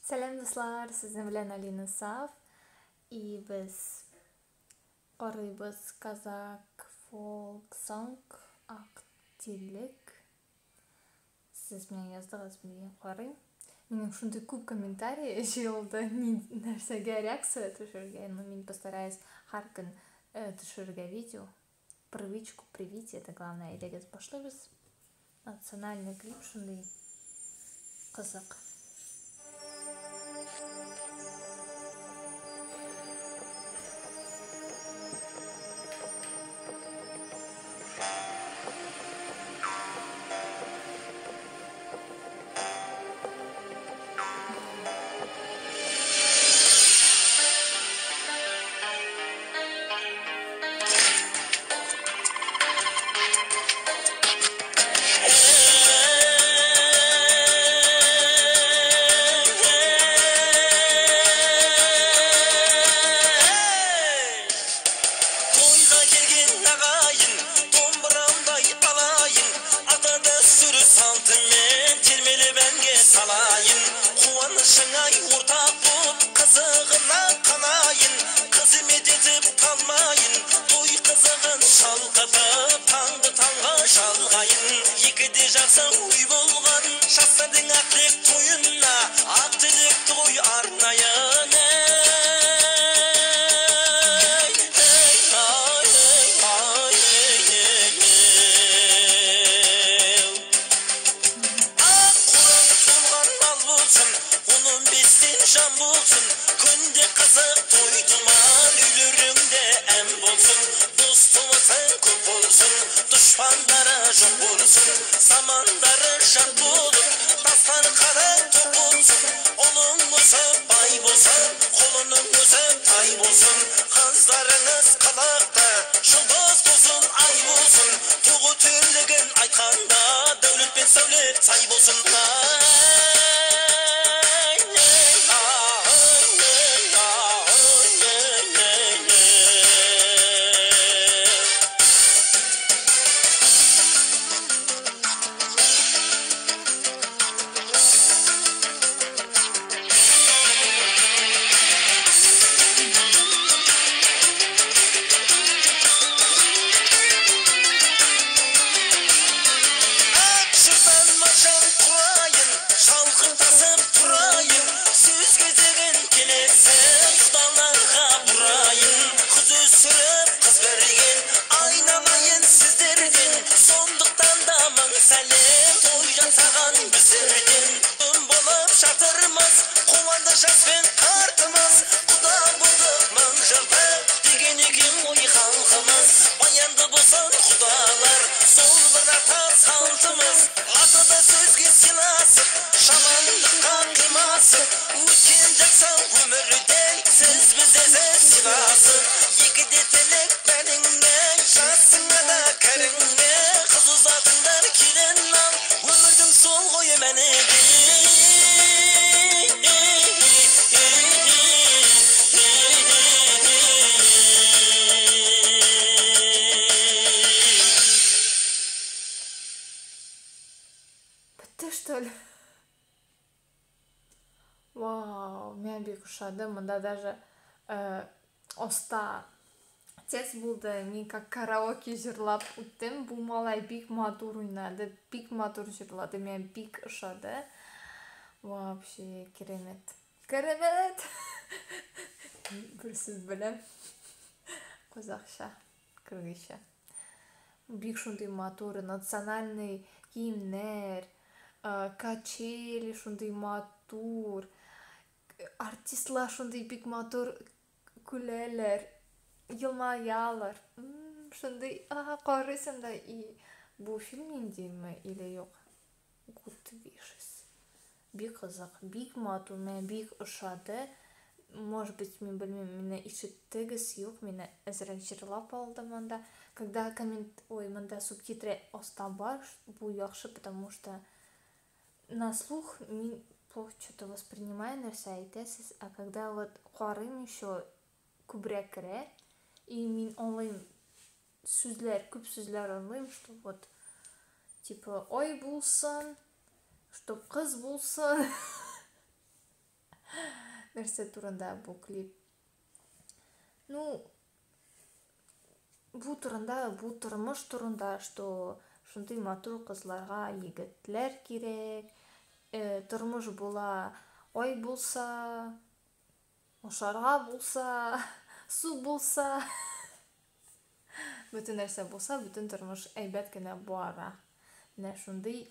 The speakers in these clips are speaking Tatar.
Сәлам, дуслар! Сезнең белән Алина Саф. И без карыйбыз казак folk song Ак тилек. Сез миңа яздыгыз, мин карыйм. Минем шундый күп комментарий җыелды, нәрсәгә реакция төшерергә. Но мин постараюсь һәр көн төшерергә видео. Привычку привить, это главное. Әйдәгез, башлыйбыз. Национальный клип шундый кызык. Тойға келген ағайын, домбырамдай алайын, ата дәстүрі салтымен термелеп әнге салайын, қуанышыңа ортақ болып, қызығына қанайын, қызмет етіп талмайын, той қызығын шалқытып, таңды таңға жалғайын. Екіде жақсы үй болған жастардың ақ тілек тойына ақ тілекті ғой арнайын. Ей, ей, ай, ей, ай, ей, ей, ей. Ақ қораң толған мал болсын, 10-15-тен жан болсын, күнде қызық той думан, үйлеріңде ән болсын, дос туысың көп болсын, дұшпандары жоқ болсын, замандары жат болып, дастарханың тоқ болсын, ұлың өсіп бай болсын, құлының өсіп тай болсын, қыздарыңыз қылықты, жұлдыз болсын, ай болсын, туғы тірлігін айтқанда, дәулет пен сәулет сай болсын. Ай, ей, ай, ей, ай, ей, ей, ей. Ақ жырдан маржан құрайын, шалқын тасып тұрайын, сөз кезегін келесі құдаларға бұрайын, қыз өсіріп қыз берген айналайын сіздерден, сондықтан да мың сәлем той жасаған біздерден. Үн болып жатырмыз, қуанды жас пен қартымыз, құда болдық мың жылқы деген екен ғой халқымыз. Баянды болсын құдалар, сол бір ата салтымыз, атада сөзге сыйласып, жамандыққа қимасып, өткен жақсы өмірде сіз біздесіз сыйласып, екіде тілек бәріңе, жасыңа да кәріңе, қыз ұзатыңдар, келін ал, өмірдің сол ғой мәні. Бетте, что ли? Вау, миңа бик ошады. Монда даже оста текст булды. Мин как караоке җырлап үттем. Бу малай бик матур уйнады, бик матур җырлады. Миңа бик ошады. Вообще керемет. Керемет! Бер сүз беләм. Казахча, кыргызча. Бик шундый матур национальный киемнәр, качели шундый матур, артистлар шундый бик матур көләләр, елмаялар. Шундый, карыйсың да, и бу фильм ниндиме или юк? Good Wishes. Бик кызык, бик матур, миңа бик ошады. Может быть, мин белмим, мине ишеттегез, юк, мин әзрәк җырлап алдым анда. Когда коммент, ой, монда субтитры аста бар, бу яхшы, потому что на слух мин плохо что-то воспринимаю, нәрсә әйтәсез, а когда вот карыйм, еще күбрәк керә, и мин аңлыйм сүзләр, күп сүзләр аңлыйм, что вот типа ой булсын, чтоб кыз булсын. Нәрсә турында бу клип? Ну, бу турында, бу тормыш турында, что шундый матур кызларга егетләр кирәк, тормыш була, ай булса, ашарга булса, су булса, бөтен нәрсә булса, бөтен тормыш әйбәт кенә бара. Менә шундый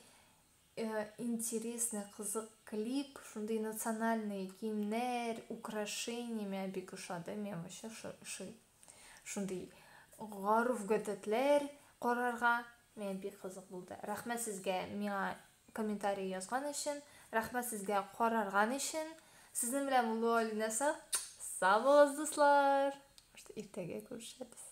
интересный, кызык клип, шундый национальный киемнәр, украшения миңа бик ошады, миңа вообще ошый. Шундый гореф-гадәтләр карарга миңа бик кызык булды. Рәхмәт сезгә миңа комментарий язган өчен, рәхмәт сезгә карарган өчен. Сезнең белән булды Алина Сау булыгыз, дуслар. Иртәгә күрешәбез.